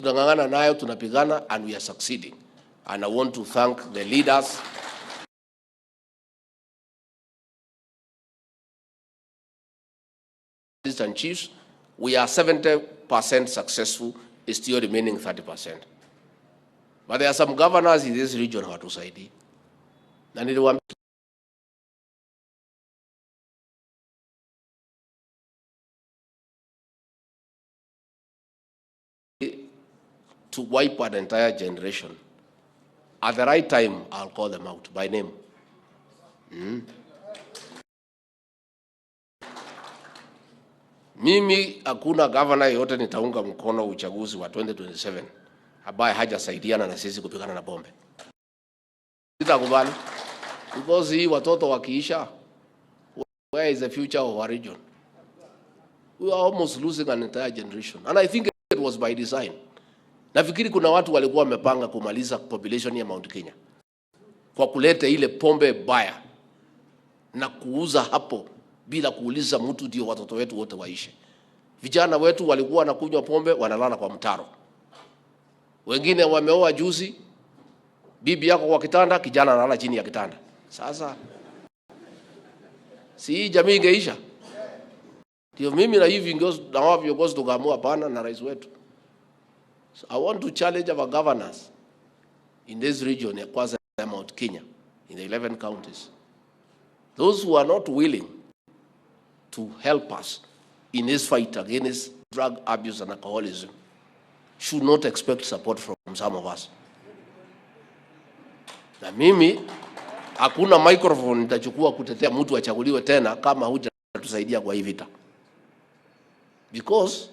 Tunang'ang'ana nayo, tunapigana and we are succeeding. And I want to thank the leaders and chiefs. We are 70% successful, it's still remaining 30%. But there are some governors in this region hawatusaidii. Na niliwaambia to wipe an entire generation. At the right time, I'll call them out by name. Mimi hakuna governor yote nitaunga mkono uchaguzi wa 2027 ambaye hajasaidiana na sisi kupigana na pombe. Sitakubali. Because hii watoto wakiisha, where is the future of our region? We are almost losing an entire generation. And I think it was by design. Nafikiri kuna watu walikuwa wamepanga kumaliza population ya Mount Kenya kwa kuleta ile pombe baya na kuuza hapo bila kuuliza mtu, ndio watoto wetu wote waishe. Vijana wetu walikuwa wanakunywa pombe wanalala kwa mtaro, wengine wameoa juzi, bibi yako kwa kitanda, kijana analala chini ya kitanda. Sasa si hii jamii ingeisha? Ndio mimi na hivi na wao viongozi tukaamua hapana, na rais wetu. So I want to challenge our governors in this region, ya kwanza ya Mount Kenya, in the 11 counties. Those who are not willing to help us in this fight against drug abuse and alcoholism should not expect support from some of us. Na mimi hakuna microphone nitachukua kutetea mtu achaguliwe tena kama hujatusaidia kwa hii vita. Because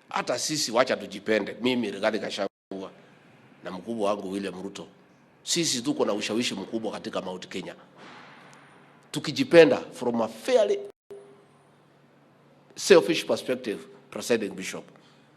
hata sisi wacha tujipende, mimi Rigathi Gachagua na mkubwa wangu William Ruto, sisi tuko na ushawishi mkubwa katika Mount Kenya. Tukijipenda from a fairly selfish perspective, Presiding Bishop,